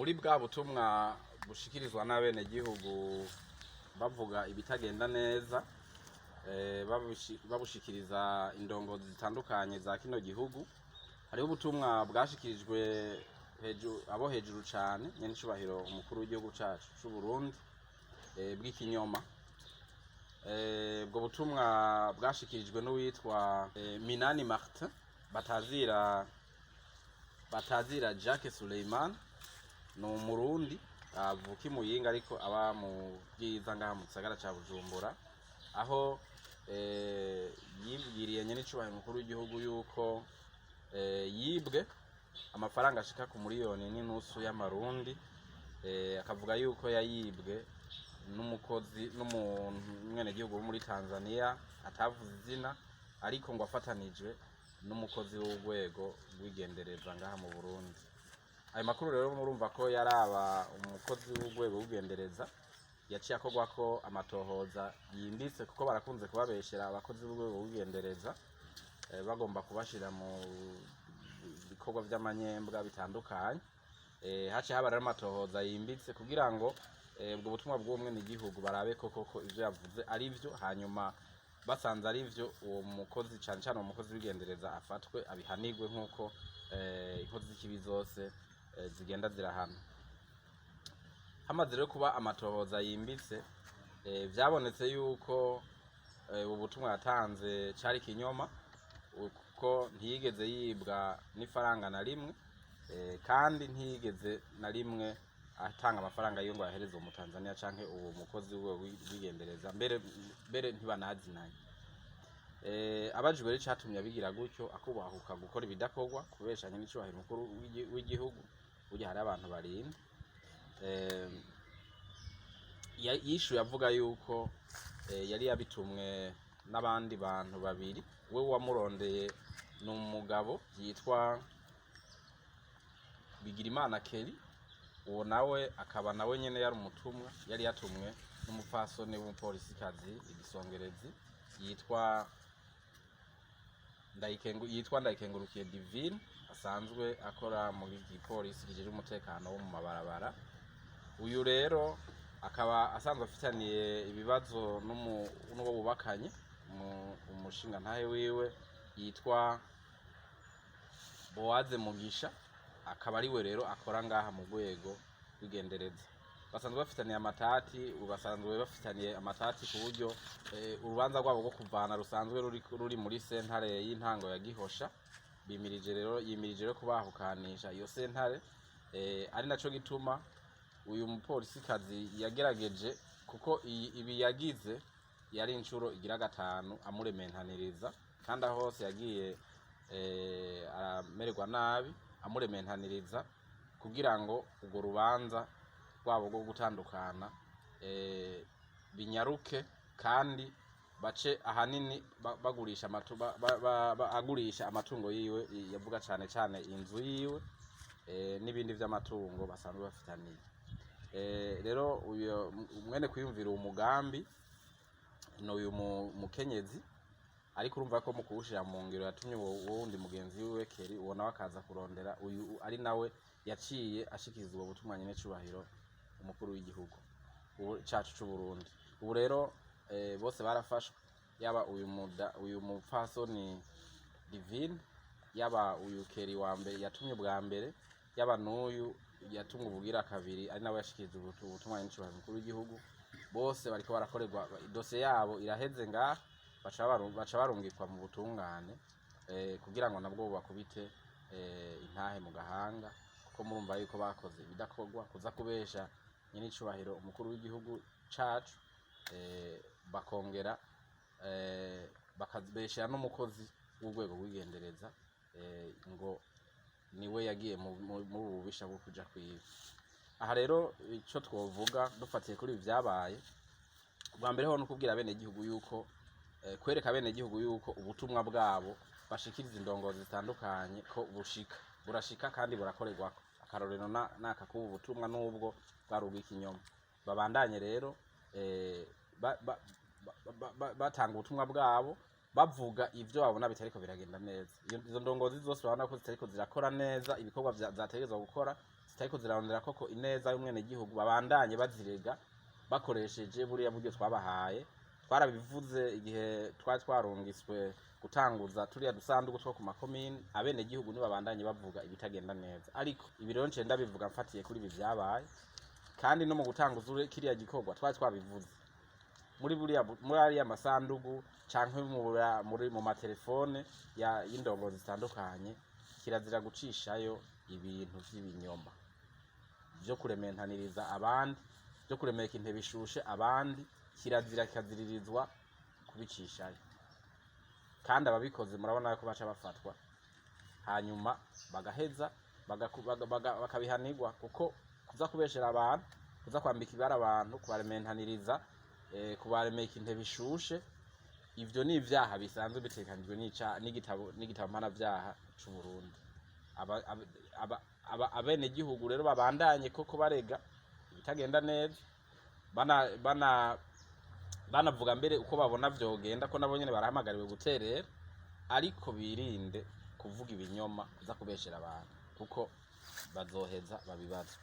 Muri bwa butumwa bushikirizwa n'abenegihugu bavuga ibitagenda neza, babushikiriza indongozi zitandukanye za kino gihugu, hariho ubutumwa bwashikirijwe hejuru, abo hejuru cane, nyenicubahiro umukuru w'igihugu cacu c'u Burundi, bw'ikinyoma. Ubwo butumwa bwashikirijwe n'uwitwa Minani Martin batazira Jacques Suleiman. Ni Umurundi avuka i Muyinga, ariko aba mu Bwiza ngaha mu gisagara ca Bujumbura, aho yibwiriye nyenicubahiro umukuru w'igihugu yuko yibwe amafaranga ashika ku miliyoni n'inusu y'amarundi, akavuga yuko yayibwe n'umukozi n'umwenegihugu wo muri Tanzania atavuze izina, ariko ngo afatanijwe n'umukozi w'urwego rw'igendereza ngaha mu Burundi. Ayo makuru rero murumva ko yaraba umukozi w'urwego rw'igendereza, yaciye akorwako amatohoza yimbitse, kuko barakunze kubabeshera abakozi b'urwego rw'igendereza, bagomba kubashira mu bikorwa vy'amanyembwa bitandukanye. Haciye haba rero amatohoza yimbitse kugira ngo ubwo butumwa bw'umwenegihugu barabe ko koko ivyo yavuze ari vyo. Hanyuma basanze ari vyo, uwo mukozi, cane cane uwo mukozi w'igendereza, afatwe abihanirwe nk'uko inkozi z'ikibi zose zigenda zirahana. Hamaze rero kuba amatohoza yimbitse, vyabonetse yuko ubu butumwa yatanze cari kinyoma, kuko ntiyigeze yibwa n'ifaranga na rimwe, kandi ntiyigeze na rimwe atanga amafaranga yiwe ngo ayahereze uwo Mutanzania canke uwo mukozi wiwe w'igendereza, mbere ntibanazinanye. Abajijwe rero icatumye abigira gutyo, akubahuka gukora ibidakorwa, kubeshanya n'icubahiro umukuru w'igihugu, burya hari abantu barinda, yishuye avuga yuko yari yabitumwe n'abandi bantu babiri. We wamurondeye ni umugabo yitwa Bigirimana Kelly, uwo nawe akaba nawe nyene yari umutumwa, yari yatumwe n'umupfasoni w'umupolisikazi igisongerezi yitwa Ndayikengurukiye Divine, asanzwe akora muri gipolisi kijejwe umutekano wo mu mabarabara. Uyu rero akaba asanzwe afitaniye ibibazo n'uwo bubakanye, umushingantahe wiwe yitwa Bowaze Mugisha, akaba ariwe rero akora ngaha mu rwego rw'igendereza. Basanzwe bafitaniye amatati, basanzwe bafitaniye amatati ku buryo urubanza rwabo rwo kuvana rusanzwe ruri muri sentare y'intango ya Gihosha. Bimirije rero, yimirije rero kubahukanisha iyo sentare, ari naco gituma uyu mupolisikazi yagerageje, kuko ibi yagize yari inshuro igira gatanu amurementaniriza, kandi aho hose yagiye aramererwa nabi amurementaniriza kugira ngo urwo rubanza rwabo rwo gutandukana binyaruke, kandi bace ahanini bagurisha agurisha amatungo yiwe, yavuga cane cane inzu yiwe n'ibindi vy'amatungo basanzwe bafitaniye. Rero uyo mwene kwiyumvira uwo mugambi ni uyu mukenyezi, ariko urumva ko mu kuwushira mu ngiro yatumye uwo wundi mugenzi wiwe Keri, uwo nawe akaza kurondera uyu ari nawe yaciye ashikiriza ubwo butumwa nyene cubahiro umukuru w'igihugu cacu c'u Burundi. Ubu rero bose barafashwe, yaba uyu mupfasoni Divine, yaba uyu Keri wa mbere yatumye bwa mbere, yaba n'uyu yatumwe ubugira kabiri, ari nawe yashikirije ubutumwa nyene cubahiro umukuru w'igihugu. Bose bariko barakorerwa idosiye yabo, iraheze ngaha, baca barungikwa mu butungane, kugira ngo nabwo bubakubite intahe mu gahanga, kuko murumva yuko bakoze ibidakorwa, kuza kubesha nyenicubahiro umukuru w'igihugu cacu, bakongera bakabeshera n'umukozi w'urwego rw'igendereza, ngo niwe yagiye muri ubu bubisha bwo kuja kwiba. Aha rero ico twovuga dufatiye kuri ibi vyabaye, bwa mbere ho no kubwira abenegihugu yuko kwereka abenegihugu yuko ubutumwa bwabo bashikiriza indongozi zitandukanye ko bushika, burashika kandi burakorerwako. Akarorero naka kubu butumwa nubwo bwari ubw'ikinyoma. Babandanye rero batanga ubutumwa bwabo, bavuga ivyo babona bitariko biragenda neza. Izo ndongozi zose babona ko zitariko zirakora neza ibikorwa zategerezwa gukora. zitariko zirarondera koko ineza y'umwenegihugu, babandanye bazirega bakoresheje buriya buryo twabahaye. Twarabivuze igihe twari twarungiswe gutanguza turiya dusanduku two ku makomine. Abenegihugu ntibabandanye bavuga ibitagenda neza, ariko ibi rero nce ndabivuga mfatiye kuri ibi vyabaye. Kandi no mu gutanguza kiriya gikorwa twari twabivuze muri buriya muri ariya masandugu canke muri mu matelefone ya y'indongozi zitandukanye, kirazira gucishayo ibintu vy'ibinyoma vyo kurementaniriza abandi, vyo kuremeka intebe ishushe abandi. Kirazira kikaziririzwa kubicishayo, kandi ababikoze murabona ko baca bafatwa, hanyuma bagaheza bakabihanirwa, kuko kuza kubeshera abantu, kuza kwambika ibara abantu, kubarementaniriza, kubaremeka intebe ishushe, ivyo ni ivyaha bisanzwe bitegekanijwe n'igitabo mpanavyaha c'u Burundi. Abenegihugu rero babandanye koko barega ibitagenda neza, bana bana banavuga mbere uko babona vyogenda, ko nabo nyene barahamagariwe guterera, ariko birinde kuvuga ibinyoma, kuza kubeshera abantu, kuko bazoheza babibazwe.